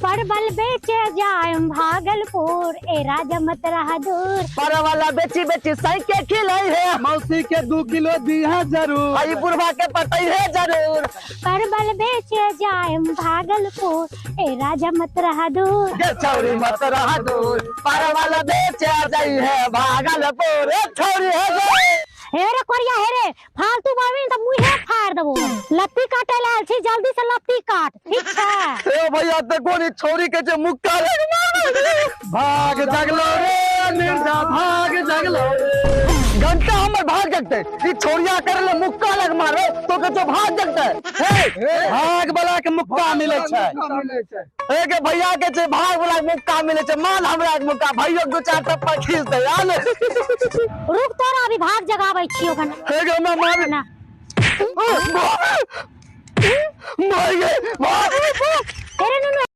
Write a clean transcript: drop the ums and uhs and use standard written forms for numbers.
परवल बेचे जायम भागलपुर, ए राजा मत रहा दूर। परवल बेची बेची सही के खिलै है, मौसी के 2 किलो दिहा जरूर, आई बुढ़वा के पटई है जरूर। परवल बेचे जायम भागलपुर, ए राजा मत रहा दूर। गे छौरी मत रहा दूर, परवल बेचे जाई है भागलपुर, ए छौरी है गे। हे रे कोरिया, हे रे फालतू बाबी त मुहे फाड़ देबो। लत्ती काटे ला आयल छी, जल्दी से लत्ती काट, ठीक छै? ए भैया देखो नी छौरी के जे मुक्का लग मारे। भाग जगलो रे मिर्जा, भाग जगलो रे। घंटा हमर भाग जगते, ई छौरिया कर ले मुक्का लग मारे तो के जो भाग जगते। हे भाग वाला के मुक्का मिले छै। ए के भैया के जे भाग वाला के मुक्का मिले छै, मान हमरा के मुक्का, भैयो के 2-4 टप्पा खींच दे आ ने। रुक तोरा अभी भाग जगाबै छियो कने। हे गे हमरा मार। ना। मार गे, मार। तेरे नुनु।